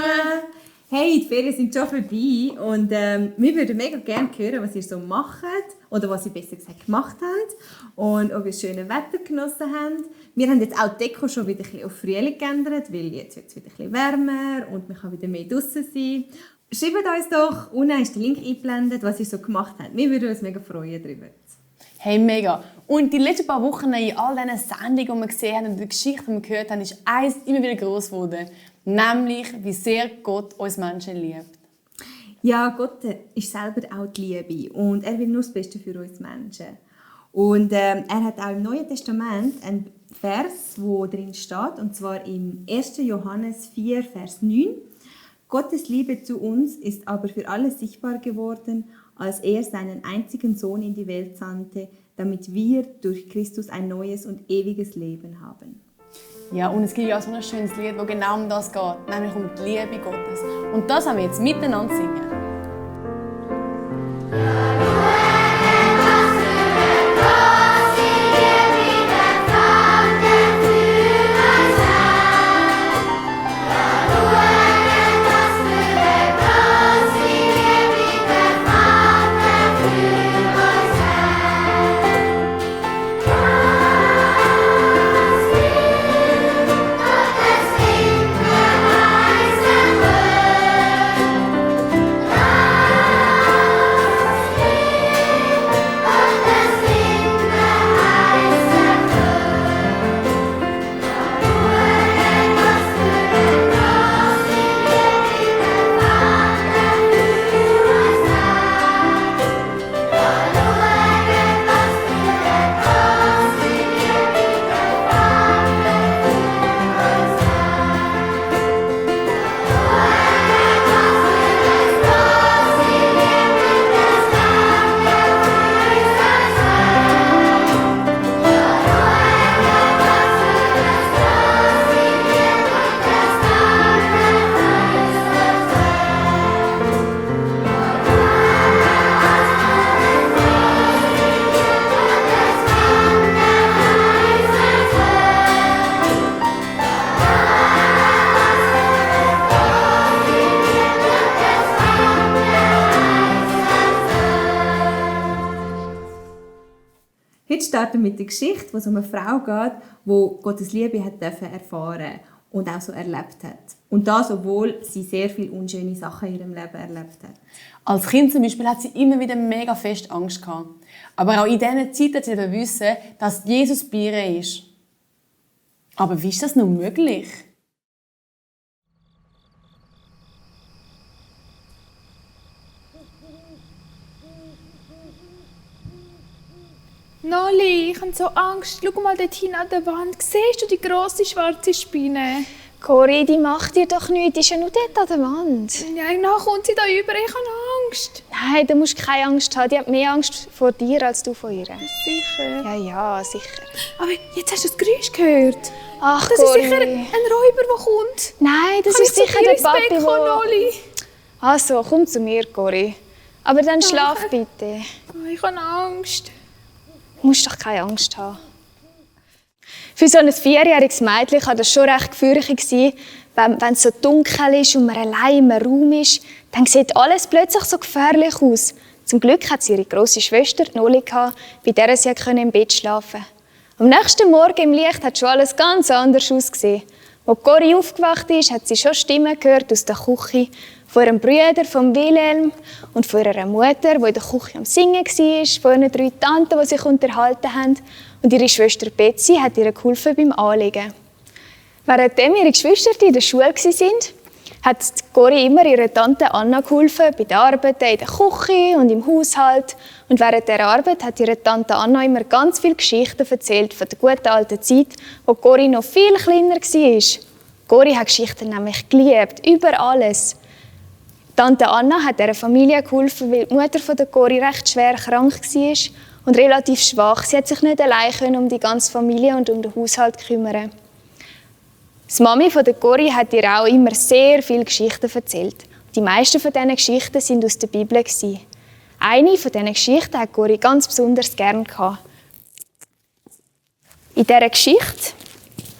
zusammen! Hey, die Ferien sind schon vorbei und wir würden mega gerne hören, was ihr so macht oder was ihr besser gesagt gemacht habt und ob ihr das schöne Wetter genossen habt. Wir haben jetzt auch die Deko schon wieder ein bisschen auf Frühling geändert, weil jetzt wird es wieder ein bisschen wärmer und man kann wieder mehr draußen sein. Schreibt uns doch, unten ist der Link eingeblendet, was ihr so gemacht habt. Wir würden uns mega freuen darüber. Hey, mega. Und die letzten paar Wochen in all diesen Sendungen, die wir gesehen haben und die Geschichten, die wir gehört haben, ist eins immer wieder gross geworden. Nämlich, wie sehr Gott uns Menschen liebt. Ja, Gott ist selber auch die Liebe und er will nur das Beste für uns Menschen. Und er hat auch im Neuen Testament einen Vers, wo drin steht, und zwar im 1. Johannes 4, Vers 9. Gottes Liebe zu uns ist aber für alle sichtbar geworden, als er seinen einzigen Sohn in die Welt sandte, damit wir durch Christus ein neues und ewiges Leben haben. Ja, und es gibt ja auch so ein schönes Lied, das genau um das geht, nämlich um die Liebe Gottes. Und das haben wir jetzt miteinander singen. Heute starten wir mit der Geschichte, wo es um eine Frau geht, die Gottes Liebe hat erfahren und auch so erlebt hat. Und das, obwohl sie sehr viele unschöne Sachen in ihrem Leben erlebt hat. Als Kind zum Beispiel hat sie immer wieder mega fest Angst gehabt. Aber auch in dieser Zeit hat sie wissen, dass Jesus bei ihr ist. Aber wie ist das nun möglich? Nolli, ich habe so Angst. Schau mal dort hin an der Wand. Siehst du die grosse schwarze Spinne? Cori, die macht dir doch nichts. Die ist ja nur dort an der Wand. Ja, genau kommt sie da über. Ich habe Angst. Nein, du musst keine Angst haben. Die hat mehr Angst vor dir als du vor ihr. Sicher? Ja, sicher. Aber jetzt hast du das Geräusch gehört. Ach, das Cori. ist sicher ein Räuber, der kommt. Nein, das Kann ist sicher der Papi, Nolli? Also, komm zu mir, Cori. Aber dann schlaf bitte. Oh, ich habe Angst. Du musst doch keine Angst haben. Für so ein 4-jähriges Mädchen kann das schon recht gefährlich sein, wenn es so dunkel ist und man allein im Raum ist. Dann sieht alles plötzlich so gefährlich aus. Zum Glück hat sie ihre grosse Schwester, Nolli, bei der sie im Bett schlafen konnte. Am nächsten Morgen im Licht hat schon alles ganz anders ausgesehen. Als Cori aufgewacht ist, hat sie schon Stimmen gehört aus der Küche, von ihrem Bruder, von Wilhelm und von ihrer Mutter, die in der Küche am Singen war, von ihren 3 Tanten, die sich unterhalten haben. Und ihre Schwester Betsy hat ihr geholfen beim Anlegen. Währenddem ihre Geschwister in der Schule waren, hat Cori immer ihrer Tante Anna geholfen bei den Arbeiten in der Küche und im Haushalt. Und während der Arbeit hat ihre Tante Anna immer ganz viele Geschichten erzählt von der guten alten Zeit, wo Cori noch viel kleiner war. Cori hat Geschichten nämlich geliebt, über alles. Tante Anna hat dieser Familie geholfen, weil die Mutter von der Cori recht schwer krank war und relativ schwach. Sie hat sich nicht allein um die ganze Familie und um den Haushalt kümmern. Die Mami von der Cori hat ihr auch immer sehr viele Geschichten erzählt. Die meisten von diesen Geschichten waren aus der Bibel. Eine von diesen Geschichten hat Cori ganz besonders gerne gehabt. In dieser Geschichte,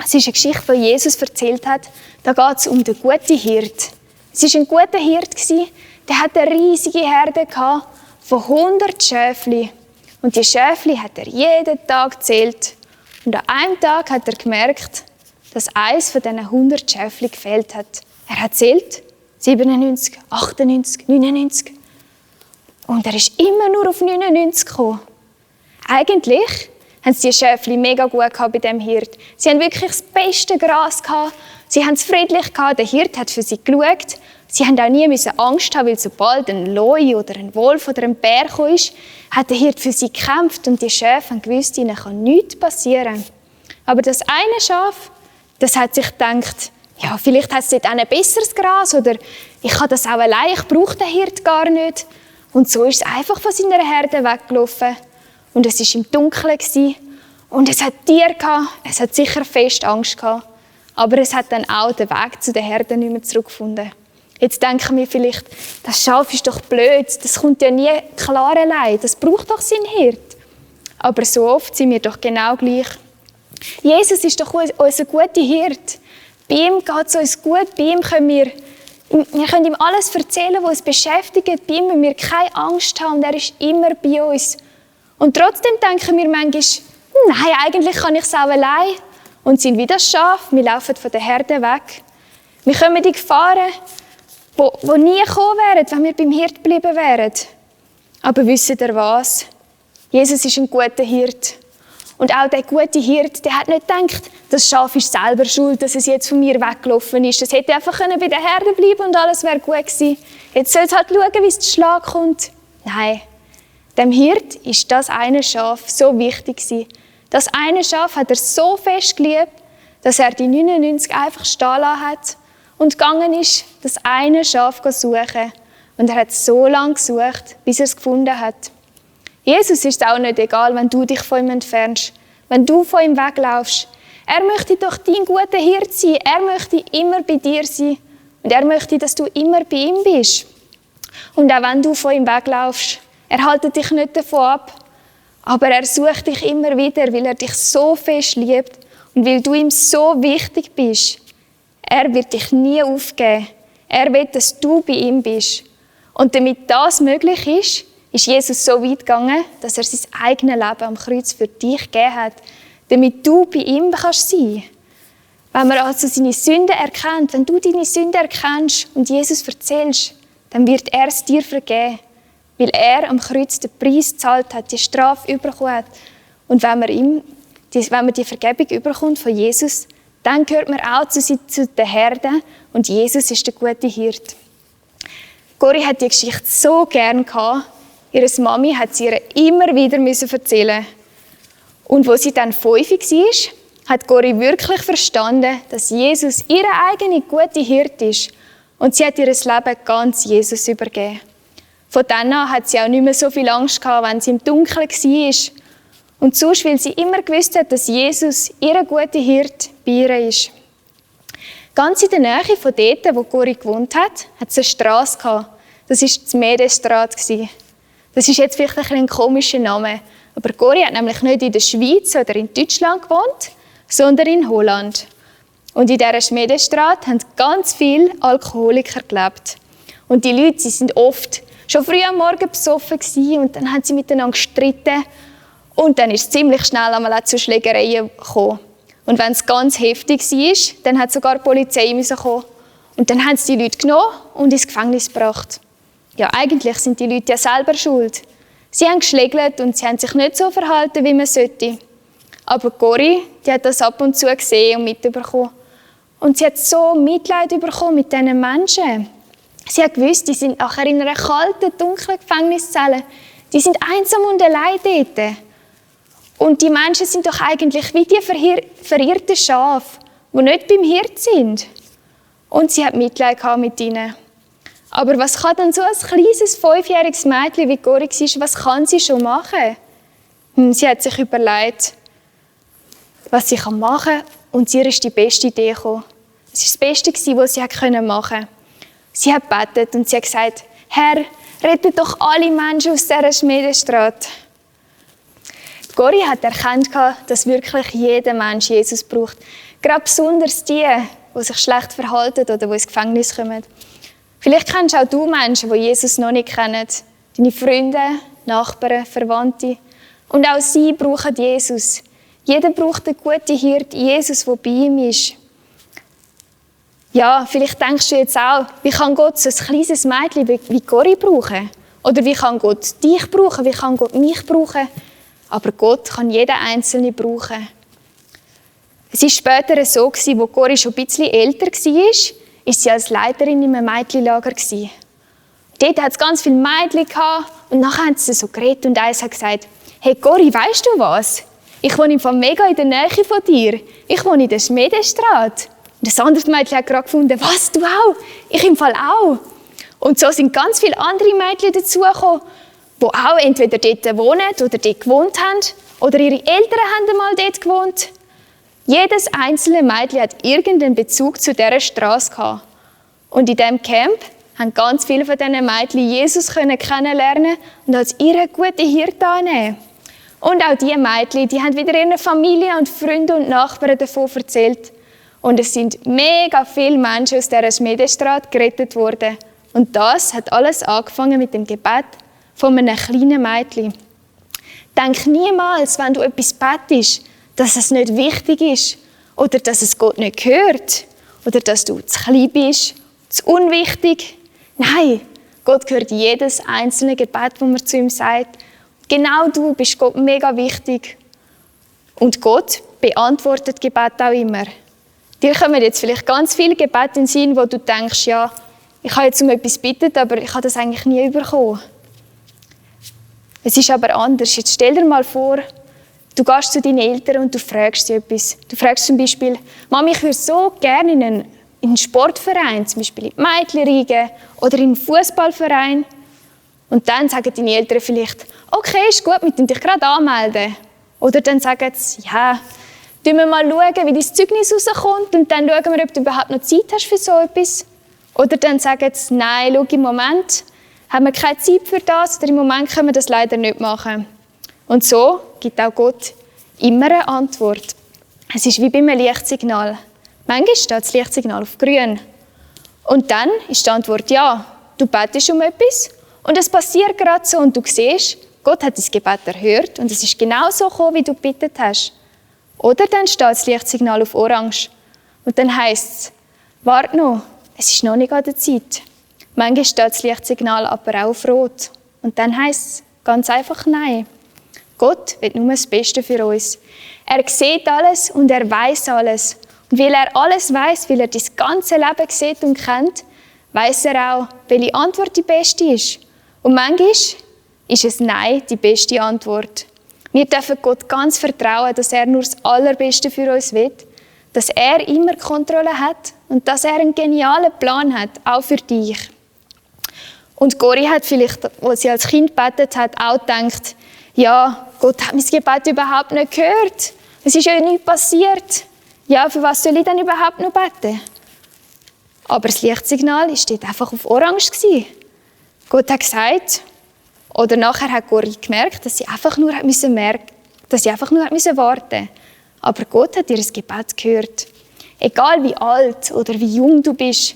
es ist eine Geschichte, die Jesus erzählt hat, da geht es um den guten Hirt. Es war ein guter Hirt, der hatte eine riesige Herde von 100 Schäfli. Und die Schäfli hat er jeden Tag gezählt. Und an einem Tag hat er gemerkt, dass eines von diesen 100 Schäfli gefehlt hat. Er hat gezählt, 97, 98, 99. Und er ist immer nur auf 99 gekommen. Eigentlich haben die Schäfli mega gut bei diesem Hirt. Sie haben wirklich das beste Gras gehabt. Sie haben es friedlich gehabt. Der Hirt hat für sie geschaut. Sie haben auch nie Angst haben, weil sobald ein Leu oder ein Wolf oder ein Bär kam, hat der Hirt für sie gekämpft und die Schafe haben gewusst, ihnen kann nichts passieren. Aber das eine Schaf, das hat sich gedacht, ja, vielleicht hat es dort ein besseres Gras oder ich kann das auch allein, ich brauche den Hirt gar nicht. Und so ist es einfach von seiner Herde weggelaufen. Und es war im Dunkeln und es hat Tiere gehabt, es hat sicher fest Angst gehabt. Aber es hat dann auch den Weg zu der Herde nicht mehr zurückgefunden. Jetzt denken wir vielleicht, das Schaf ist doch blöd, das kommt ja nie klar allein, das braucht doch seinen Hirt. Aber so oft sind wir doch genau gleich. Jesus ist doch unser guter Hirt. Bei ihm geht es uns gut, bei ihm können wir können ihm alles erzählen, was uns beschäftigt. Bei ihm müssen wir keine Angst haben und er ist immer bei uns. Und trotzdem denken wir manchmal, nein, eigentlich kann ich es auch allein. Und sind wie das Schaf, wir laufen von der Herde weg. Wir kommen in Gefahren, die nie kommen wären, wenn wir beim Hirt geblieben wären. Aber wisst ihr was? Jesus ist ein guter Hirt. Und auch der gute Hirt, der hat nicht gedacht, das Schaf ist selber schuld, dass es jetzt von mir weggelaufen ist. Es hätte einfach bei der Herde bleiben und alles wäre gut gewesen. Jetzt soll es halt schauen, wie es zu Schlag kommt. Nein, dem Hirt ist das eine Schaf so wichtig gewesen. Das eine Schaf hat er so fest geliebt, dass er die 99 einfach stehen lassen hat und gegangen ist, das eine Schaf zu suchen. Und er hat so lange gesucht, bis er es gefunden hat. Jesus ist es auch nicht egal, wenn du dich von ihm entfernst, wenn du von ihm weglaufst. Er möchte doch dein guter Hirt sein. Er möchte immer bei dir sein. Und er möchte, dass du immer bei ihm bist. Und auch wenn du von ihm weglaufst, er hält dich nicht davon ab. Aber er sucht dich immer wieder, weil er dich so fest liebt und weil du ihm so wichtig bist. Er wird dich nie aufgeben. Er will, dass du bei ihm bist. Und damit das möglich ist Jesus so weit gegangen, dass er sein eigenes Leben am Kreuz für dich gegeben hat, damit du bei ihm kannst sein. Wenn man also seine Sünden erkennt, wenn du deine Sünden erkennst und Jesus erzählst, dann wird er es dir vergeben, weil er am Kreuz den Preis gezahlt hat, die Strafe bekommen hat. Und wenn man die Vergebung überkommt von Jesus, dann gehört man auch zu der Herde und Jesus ist der gute Hirt. Cori hat die Geschichte so gern gehabt. Ihre Mami hat sie ihr immer wieder erzählen. Und als sie dann 5 war, hat Cori wirklich verstanden, dass Jesus ihre eigene gute Hirt ist. Und sie hat ihr Leben ganz Jesus übergeben. Von dann an hat sie auch nicht mehr so viel Angst gehabt, wenn sie im Dunkeln war. Und sonst, weil sie immer gewusst hat, dass Jesus ihre gute Hirt bei ihr ist. Ganz in der Nähe von dort, wo Cori gewohnt hat, hat es eine Strasse gehabt. Das war die Medestraat. Das ist jetzt vielleicht ein komischer Name. Aber Cori hat nämlich nicht in der Schweiz oder in Deutschland gewohnt, sondern in Holland. Und in dieser Schmiedestraat haben ganz viele Alkoholiker gelebt. Und die Leute, sie sind oft schon früh am Morgen besoffen gewesen und dann haben sie miteinander gestritten. Und dann ist es ziemlich schnell einmal auch zu Schlägereien gekommen. Und wenn es ganz heftig war, dann hat sogar die Polizei kommen. Und dann haben sie die Leute genommen und ins Gefängnis gebracht. Ja, eigentlich sind die Leute ja selber schuld. Sie haben geschlägelt und sie haben sich nicht so verhalten, wie man sollte. Aber Cori, die hat das ab und zu gesehen und mitbekommen. Und sie hat so Mitleid bekommen mit diesen Menschen. Sie hat gewusst, die sind nachher in einer kalten, dunklen Gefängniszelle. Die sind einsam und allein dort. Und die Menschen sind doch eigentlich wie die verirrten Schafe, die nicht beim Hirt sind. Und sie hat Mitleid mit ihnen. Aber was kann denn so ein kleines 5-jähriges Mädchen wie Cori war, was kann sie schon machen? Sie hat sich überlegt, was sie machen kann, und ihr ist die beste Idee gekommen. Es war das Beste, was sie machen konnte. Sie hat gebetet und sie hat gesagt, Herr, rette doch alle Menschen aus dieser Schmiedestraat. Cori hat erkannt, dass wirklich jeder Mensch Jesus braucht. Gerade besonders die sich schlecht verhalten oder die ins Gefängnis kommen. Vielleicht kennst auch du Menschen, die Jesus noch nicht kennen. Deine Freunde, Nachbarn, Verwandte. Und auch sie brauchen Jesus. Jeder braucht einen guten Hirten, Jesus, der bei ihm ist. Ja, vielleicht denkst du jetzt auch, wie kann Gott so ein kleines Mädchen wie Cori brauchen? Oder wie kann Gott dich brauchen? Wie kann Gott mich brauchen? Aber Gott kann jeden Einzelnen brauchen. Es war später so, als Cori schon ein bisschen älter war, ist sie als Leiterin in einem Mädchenlager. Dort hat es ganz viele Mädchen und nachher haben sie so geredet und eins hat gesagt, «Hey Cori, weisst du was? Ich wohne im Fall mega in der Nähe von dir. Ich wohne in der Schmiedestraße.» Und das andere Mädchen hat gerade gefunden, «Was, du auch? Ich im Fall auch.» Und so sind ganz viele andere Mädchen dazugekommen, die auch entweder dort wohnen oder dort gewohnt haben oder ihre Eltern haben einmal dort gewohnt. Jedes einzelne Mädchen hat irgendeinen Bezug zu dieser Straße gehabt. Und in diesem Camp haben ganz viele von diesen Mädchen Jesus kennenlernen und als ihre gute Hirte annehmen. Und auch diese Mädchen, die haben wieder ihren Familie und Freunde und Nachbarn davon erzählt. Und es sind mega viele Menschen aus dieser Schmiedestraße gerettet worden. Und das hat alles angefangen mit dem Gebet von einem kleinen Mädchen. Denk niemals, wenn du etwas betest, dass es nicht wichtig ist oder dass es Gott nicht gehört oder dass du zu klein bist, zu unwichtig. Nein, Gott hört jedes einzelne Gebet, das man zu ihm sagt. Genau du bist Gott mega wichtig. Und Gott beantwortet Gebet auch immer. Dir kommen jetzt vielleicht ganz viele Gebete in den Sinn, wo du denkst, ja, ich habe jetzt um etwas gebeten, aber ich habe das eigentlich nie bekommen. Es ist aber anders. Jetzt stell dir mal vor, du gehst zu deinen Eltern und du fragst sie etwas. Du fragst zum Beispiel, Mami, ich würde so gerne in einen Sportverein, zum Beispiel in die Mädchenriege oder in einen Fußballverein. Und dann sagen deine Eltern vielleicht, okay, ist gut, wir können dich gerade anmelden. Oder dann sagen sie, ja, schauen wir mal, wie dein Zeugnis rauskommt und dann schauen wir, ob du überhaupt noch Zeit hast für so etwas. Oder dann sagen sie, nein, schau, im Moment haben wir keine Zeit für das oder im Moment können wir das leider nicht machen. Und so gibt auch Gott immer eine Antwort. Es ist wie bei einem Lichtsignal. Manchmal steht das Lichtsignal auf grün. Und dann ist die Antwort ja. Du betest um etwas und es passiert gerade so und du siehst, Gott hat dein Gebet erhört und es ist genau so gekommen, wie du gebeten hast. Oder dann steht das Lichtsignal auf orange und dann heisst es, warte noch, es ist noch nicht an der Zeit. Manchmal steht das Lichtsignal aber auch auf rot und dann heisst es ganz einfach nein. Gott will nur das Beste für uns. Er sieht alles und er weiß alles. Und weil er alles weiß, weil er das ganze Leben sieht und kennt, weiß er auch, welche Antwort die beste ist. Und manchmal ist es Nein die beste Antwort. Wir dürfen Gott ganz vertrauen, dass er nur das Allerbeste für uns will, dass er immer Kontrolle hat und dass er einen genialen Plan hat, auch für dich. Und Cori hat vielleicht, als sie als Kind gebetet hat, auch gedacht, ja, Gott hat mein Gebet überhaupt nicht gehört. Es ist ja nichts passiert. Ja, für was soll ich denn überhaupt noch beten? Aber das Lichtsignal war dort einfach auf orange. Gott hat gesagt, oder nachher hat Cori gemerkt, dass sie einfach nur warten musste. Aber Gott hat ihr das Gebet gehört. Egal wie alt oder wie jung du bist,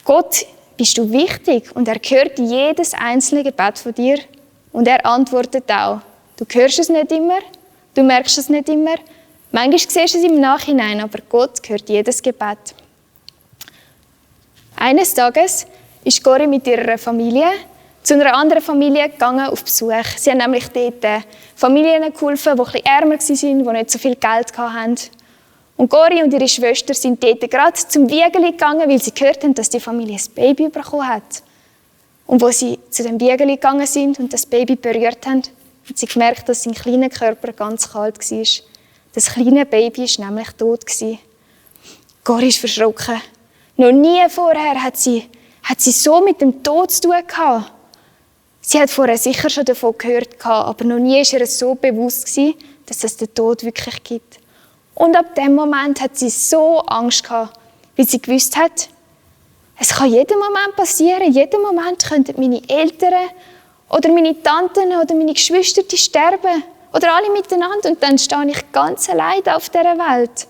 Gott bist du wichtig und er hört jedes einzelne Gebet von dir und er antwortet auch. Du hörst es nicht immer, du merkst es nicht immer, manchmal siehst du es im Nachhinein, aber Gott hört jedes Gebet. Eines Tages ist Cori mit ihrer Familie zu einer anderen Familie gegangen auf Besuch. Sie haben nämlich dort Familien geholfen, die etwas ärmer waren, die nicht so viel Geld hatten. Und Cori und ihre Schwester sind dort gerade zum Wiegeli gegangen, weil sie gehört haben, dass die Familie ein Baby bekommen hat. Und als sie zu dem Wiegeli gegangen sind und das Baby berührt haben, haben sie gemerkt, dass sein kleiner Körper ganz kalt war. Das kleine Baby war nämlich tot. Cori ist verschrocken. Noch nie vorher hat sie so mit dem Tod zu tun gehabt. Sie hat vorher sicher schon davon gehört, aber noch nie war ihr so bewusst, dass es den Tod wirklich gibt. Und ab dem Moment hat sie so Angst gehabt, weil sie gewusst hat, es kann jeden Moment passieren. Jeden Moment könnten meine Eltern oder meine Tanten oder meine Geschwister sterben. Oder alle miteinander. Und dann stehe ich ganz allein auf dieser Welt.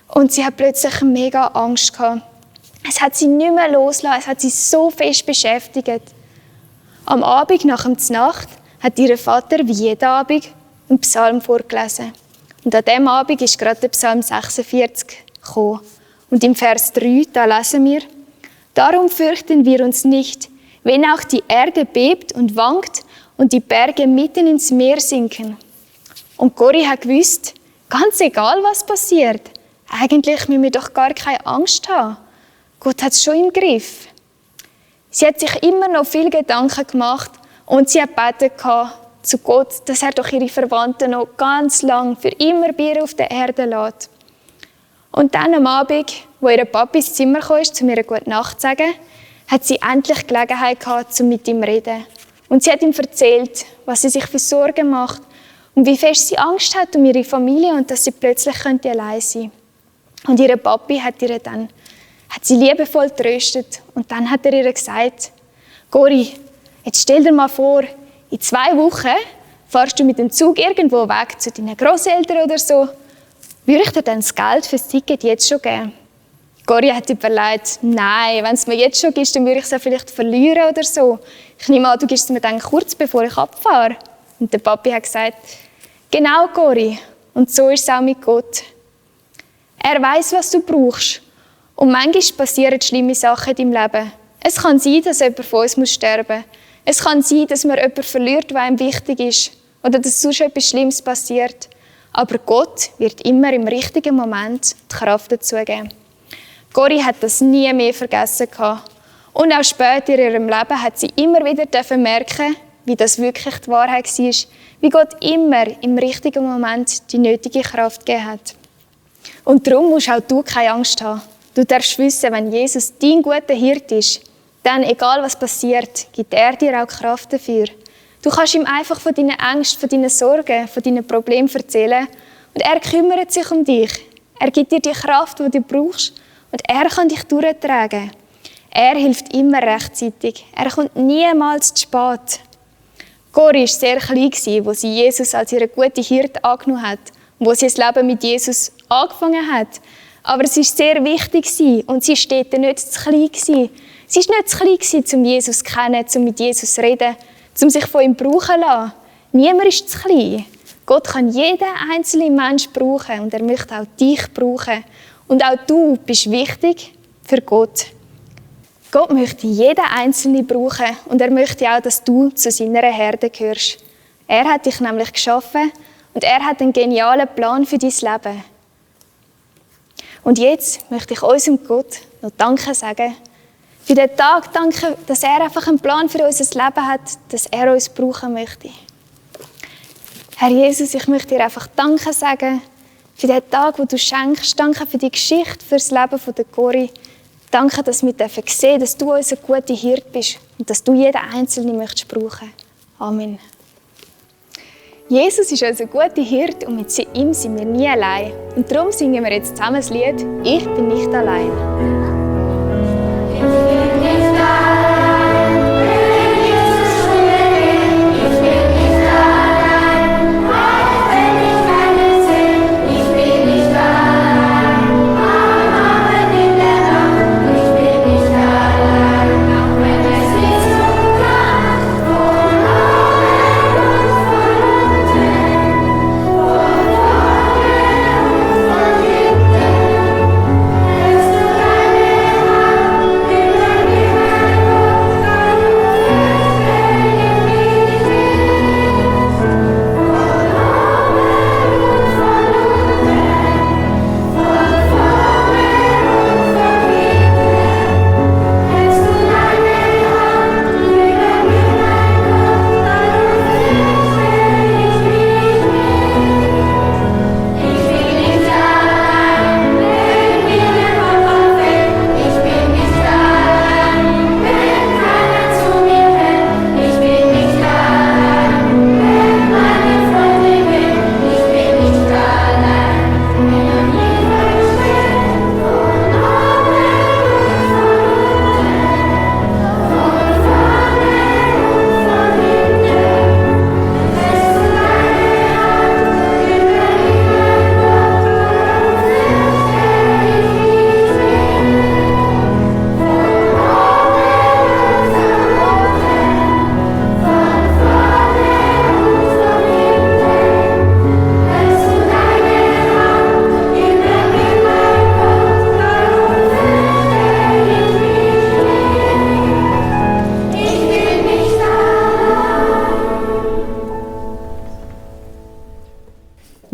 Und sie hat plötzlich mega Angst gehabt. Es hat sie nicht mehr losgelassen, es hat sie so fest beschäftigt. Am Abend nach der Nacht hat ihr Vater wie jeden Abend einen Psalm vorgelesen. Und an diesem Abend ist gerade der Psalm 46 gekommen. Und im Vers 3, da lesen wir: Darum fürchten wir uns nicht, wenn auch die Erde bebt und wankt und die Berge mitten ins Meer sinken. Und Cori hat gewusst, ganz egal was passiert, eigentlich müssen wir doch gar keine Angst haben. Gott hat es schon im Griff. Sie hat sich immer noch viel Gedanken gemacht und sie hat gebeten zu Gott, dass er doch ihre Verwandten noch ganz lang für immer bei ihr auf der Erde lässt. Und dann am Abend, wo ihr Papi ins Zimmer kam, um ihr gute Nacht zu sagen, hat sie endlich Gelegenheit gehabt, um mit ihm zu reden. Und sie hat ihm erzählt, was sie sich für Sorgen macht und wie fest sie Angst hat um ihre Familie und dass sie plötzlich allein sein könnte. Und ihr Papi hat sie liebevoll tröstet und dann hat er ihr gesagt: Cori, jetzt stell dir mal vor, in 2 Wochen fahrst du mit dem Zug irgendwo weg zu deinen Grosseltern oder so. Würde ich dir dann das Geld für das Ticket jetzt schon geben? Cori hat überlegt, nein, wenn es mir jetzt schon gibst, dann würde ich es ja vielleicht verlieren oder so. Ich nehme an, du gibst es mir dann kurz, bevor ich abfahre. Und der Papi hat gesagt: Genau, Cori. Und so ist es auch mit Gott. Er weiß, was du brauchst. Und manchmal passieren schlimme Sachen in deinem Leben. Es kann sein, dass jemand von uns sterben muss. Es kann sein, dass man jemanden verliert, der einem wichtig ist. Oder dass sonst etwas Schlimmes passiert. Aber Gott wird immer im richtigen Moment die Kraft dazu geben. Cori hat das nie mehr vergessen. Und auch später in ihrem Leben hat sie immer wieder merken, wie das wirklich die Wahrheit war. Wie Gott immer im richtigen Moment die nötige Kraft gegeben hat. Und darum musst auch du keine Angst haben. Du darfst wissen, wenn Jesus dein guter Hirte ist, dann, egal was passiert, gibt er dir auch Kraft dafür. Du kannst ihm einfach von deinen Ängsten, von deinen Sorgen, von deinen Problemen erzählen und er kümmert sich um dich. Er gibt dir die Kraft, die du brauchst und er kann dich durchtragen. Er hilft immer rechtzeitig. Er kommt niemals zu spät. Cori war sehr klein, als sie Jesus als ihre gute Hirte angenommen hat und wo sie das Leben mit Jesus angefangen hat. Aber es war sehr wichtig und sie steht nicht zu klein. Sie war nicht zu klein, um Jesus zu kennen, um mit Jesus zu reden, um sich von ihm brauchen zu lassen. Niemand ist zu klein. Gott kann jeden einzelnen Menschen brauchen und er möchte auch dich brauchen. Und auch du bist wichtig für Gott. Gott möchte jeden Einzelnen brauchen und er möchte auch, dass du zu seiner Herde gehörst. Er hat dich nämlich geschaffen und er hat einen genialen Plan für dein Leben. Und jetzt möchte ich unserem Gott noch Danke sagen. Für den Tag danke, dass er einfach einen Plan für unser Leben hat, dass er uns brauchen möchte. Herr Jesus, ich möchte dir einfach Danke sagen für den Tag, den du schenkst. Danke für die Geschichte, für das Leben der Cori. Danke, dass wir sehen, dass du unser guter Hirte bist und dass du jeden Einzelnen möchtest brauchen. Amen. Jesus ist unser guter Hirte und mit ihm sind wir nie allein. Und darum singen wir jetzt zusammen das Lied «Ich bin nicht allein». Thank you.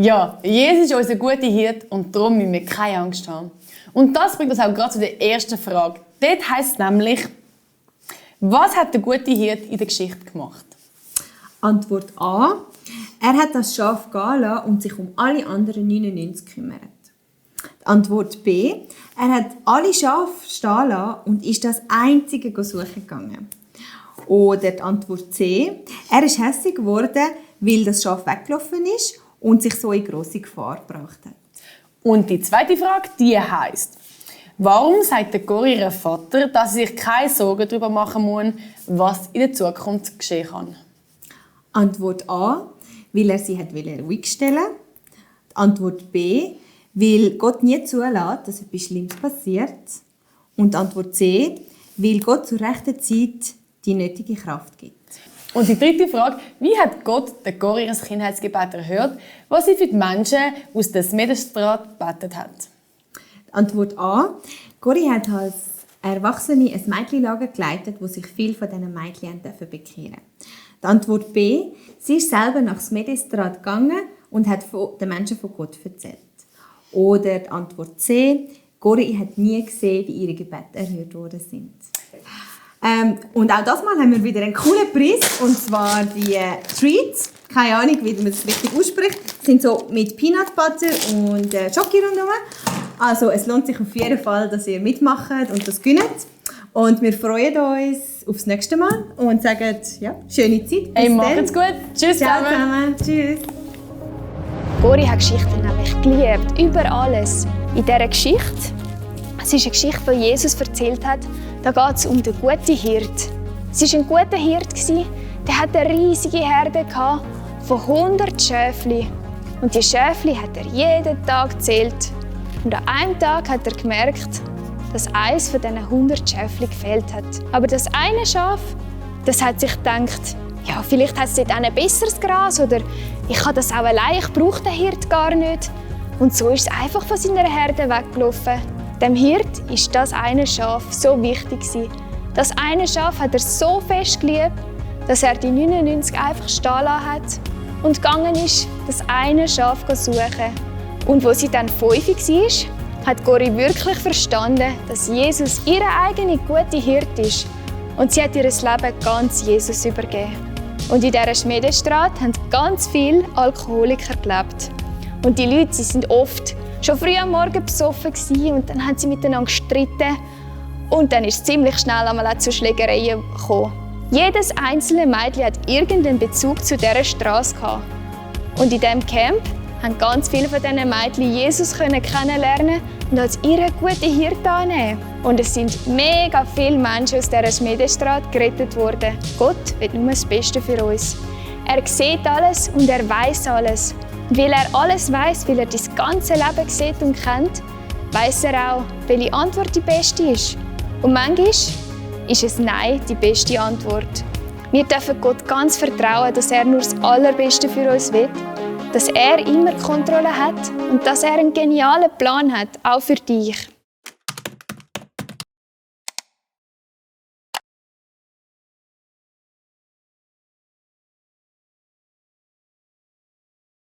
Ja, Jesus ist unser guter Hirte und darum müssen wir keine Angst haben. Und das bringt uns auch gerade zu der ersten Frage. Dort heisst es nämlich, was hat der gute Hirte in der Geschichte gemacht? Antwort A. Er hat das Schaf gehen lassen und sich um alle anderen 99 gekümmert. Antwort B. Er hat alle Schafe stehen lassen und ist das einzige suchen gegangen. Oder die Antwort C. Er ist hässlich geworden, weil das Schaf weggelaufen ist und sich so in grosse Gefahr gebracht hat. Und die zweite Frage, die heisst, warum sagt der Cory ihrem Vater, dass sie sich keine Sorgen darüber machen muss, was in der Zukunft geschehen kann? Antwort A, weil er sie ruhig stellen wollte. Antwort B, weil Gott nie zulässt, dass etwas Schlimmes passiert. Und Antwort C, weil Gott zur rechten Zeit die nötige Kraft gibt. Und die dritte Frage, wie hat Gott der Cory ihr Kindheitsgebet erhört, was sie für die Menschen aus der Smedesstraat gebetet hat? Antwort A, Cory hat als Erwachsene ein Mädchenlager geleitet, wo sich viele von diesen Mädchen bekehren durften. Die Antwort B, sie ist selber nach Smedesstraat gegangen und hat den Menschen von Gott erzählt. Oder die Antwort C, Cory hat nie gesehen, wie ihre Gebete erhört worden sind. Und auch das Mal haben wir wieder einen coolen Preis, und zwar die Treats. Keine Ahnung, wie man es richtig ausspricht. Sind so mit Peanut Butter und Schoki rundherum. Also es lohnt sich auf jeden Fall, dass ihr mitmacht und das gönnt. Und wir freuen uns aufs nächste Mal und sagen, ja, schöne Zeit. Hey, macht's gut. Tschüss Ciao zusammen. zusammen. Tschüss. Cory hat Geschichten nämlich geliebt, über alles. In dieser Geschichte, es ist eine Geschichte, die Jesus erzählt hat, da geht es um den guten Hirt. Es war ein guter Hirt, der hatte eine riesige Herde von 100 Schäfchen. Und die Schäfchen hat er jeden Tag gezählt. Und an einem Tag hat er gemerkt, dass eines von diesen 100 Schäfchen gefehlt hat. Aber das eine Schaf, das hat sich gedacht, ja, vielleicht hat es dort ein besseres Gras oder ich kann das auch allein, ich brauche den Hirt gar nicht. Und so ist es einfach von seiner Herde weggelaufen. Dem Hirt ist das eine Schaf so wichtig gewesen. Das eine Schaf hat er so fest geliebt, dass er die 99 einfach stehen lassen hat und gegangen ist, das eine Schaf zu suchen. Und als sie dann 5 war, hat Cory wirklich verstanden, dass Jesus ihre eigene gute Hirt ist. Und sie hat ihr Leben ganz Jesus übergeben. Und in dieser Smedesstraat haben ganz viele Alkoholiker gelebt. Und die Leute, sie sind oft schon früh am Morgen besoffen und dann haben sie miteinander gestritten. Und dann ist es ziemlich schnell einmal zu Schlägereien gekommen. Jedes einzelne Mädchen hat irgendeinen Bezug zu dieser Straße gehabt. Und in diesem Camp haben ganz viele von diesen Mädchen Jesus kennenlernen und als ihre gute Hirte annehmen. Und es sind mega viele Menschen aus dieser Smedesstraat gerettet worden. Gott will nur das Beste für uns. Er sieht alles und er weiß alles. Und weil er alles weiß, weil er das ganze Leben sieht und kennt, weiß er auch, welche Antwort die beste ist. Und manchmal ist es Nein die beste Antwort. Wir dürfen Gott ganz vertrauen, dass er nur das Allerbeste für uns will, dass er immer Kontrolle hat und dass er einen genialen Plan hat, auch für dich.